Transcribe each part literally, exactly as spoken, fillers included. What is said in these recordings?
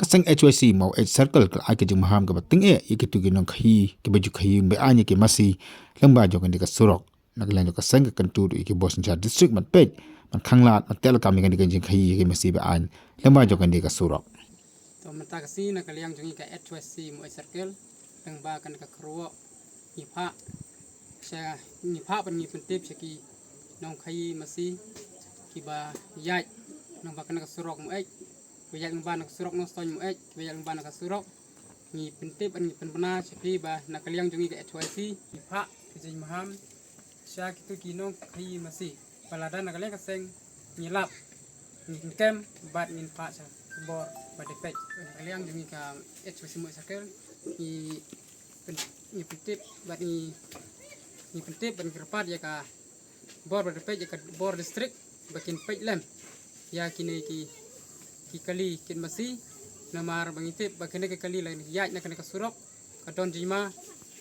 Seng H Y C Maweit Circle ka la ai ka jingmaham kaba tyngeh ïa kito ki nongkhaïi kiba ju khaïi beaiñ ïa ki masi lyngba jong kane ka surok. Na ka liang jong ka seng ka kyntu ruh ïa ki bor synshar district ban peit, ban khanglad, ban teh lakam ïa kane ka jingkhaïi ïa ki masi beaiñ lyngba jong kane ka surok. To mynta ka sngi na ka liang jong ngi ka H Y C Maweit Circle, lyngba kane ka kyrwoh, ngi phah sha, ngi phah ban ngi pyntip sha ki nongkhaïi masi kiba ïaid lyngba kane ka surok Maweit, kiba ïaid lyngba na ka surok Nongstoiñ Maweit, kiba ïaid lyngba na ka surok. Ngi pyntip ban ngi pynbna sha phi ba na ka liang jong ngi ka H Y C ngi phah ka jingmaham sha kito ki nongkhaïi masi ba lada na ka liang ka seng ngi lap, ngin kem bad ngin phah sha bor ba dei peit. Na ka liang jong ngi ka H Y C Maweit Circle ngi pyn-, ngi pyntip bad ngi, ngi pyntip bad ngi kyrpad ïa ka bor ba dei peit, ïa ka bor district ba kin peit lem ïa kine ki, ki kali kit masi. Namar ba ngi tip ba kine ki kali lada ïaid na kane ka surok ka don jingma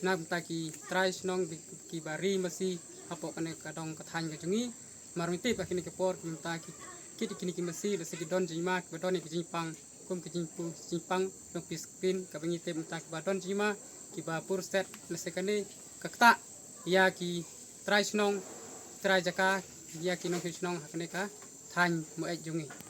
na ka bynta ki trai shnong kiba ri masi hapoh kane ka dong ka thaiñ ka jong ngi. Namar ngi tip ba kine ki por ki mynta ki kit kine ki masi lehse ki don jingma kiba don ïa ki jingpang, kum ki jingpang, jingpang long pis pin, kaba ngi tip mynta kiba don jingma kiba pur set, lehse kane ka ktah ïa ki trai shnong, trai jaka, ïa ki nongshong shnong ha kane ka thaiñ Maweit jong ngi.